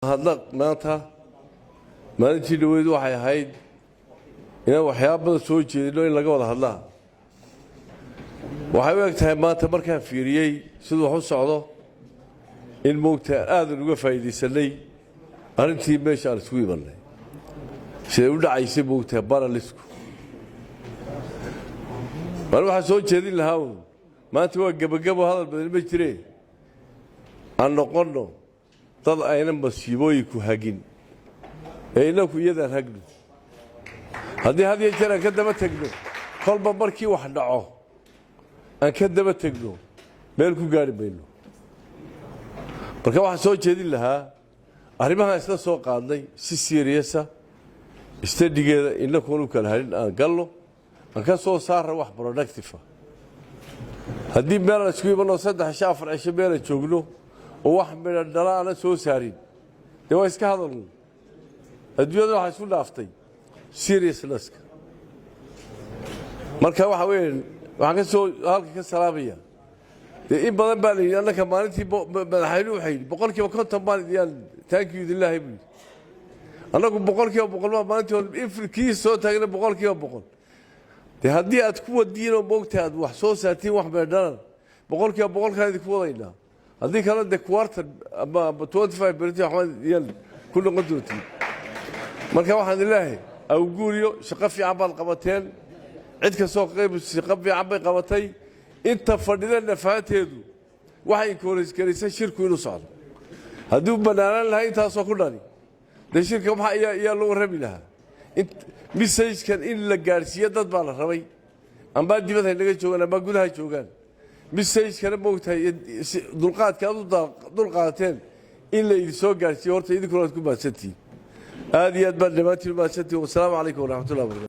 Mahadnaq. Maanta, maalintii dhaweyd waxay ahayd inaan waxyaaba badan soo jeedino in laga wada hadlaa. Waxay u eg tahay maanta markaan fiiriyey siduu wax u socdo in moogta aadan uga faa'iidaysanay arrintii meesha aan isugu imannay, siday u dhacaysay moogtahay panelistku. Maalin waxaan soo jeedin lahaa uun, maanta waa gebagabo, hadal badan ma jiree, aan noqonno dad aynan masiibooyinku hagin ee innaku iyadaan hagno. Haddii had iyo jeer aan ka daba tegno, kolba markii wax dhaco aan ka daba tegno, meel ku gaari mayno. Marka waxaan soo jeedin lahaa arrimahaan isla soo qaadnay si serious ah studygeeda innakuun u kala harin aan galno, aan ka soo saarra wax productive ah. Haddii meelaan isku imanno 3 cisho, 4 cisho meelaan joogno oo wax midho dhala aanan soo saarin, dee waa iska hadalnu. Adduunyada waxaa isku dhaaftay seriousnesska. Marka waxa weeye, waxaan ka soo halka ka salaamaya dee in badan baa la yidhi annaka maalintii madaxweynuhu waxay yidhi 50% baan idiyaan thank you idinlaahi buu yidhi. Annagu 100% baa maalintii hore kii soo taagna 100%. Dee haddii aad ku wadiin oo moogtahay aad wax soo saartiin, wax meedhalan, 100%-kaan idinku wadaynaa. Haddii kalena dee quarter ama 25% waxbaa yaan ku noqon doontiin. Marka waxaan idin leeyahay awguuriyo, shaqo fiican baad qabateen. Cid kastoo qayb shaqo fiican bay qabatay. Inta fadhida nafaanteedu waxay encourage garaysay shirku inuu socdo. Haddii u bannaanaan lahaa intaasoo ku dhani, dee shirka maxaa iyaa loo warrami lahaa? Messagekan in la gaadhsiiyo dad baa la rabay, ambaa dibad hay naga joogaan ambaa gudaha joogaan. Messagekana moogtahay dulqaadka aad u dulqaadateen in la idin soo gaadhsiiyo, horta idinkuna waad ku mahadsantihiin. Aad iyo aad baad dhammaantiin u mahadsantihiin. Wasalaamu calaykum waraxmatullahi wabarakatu.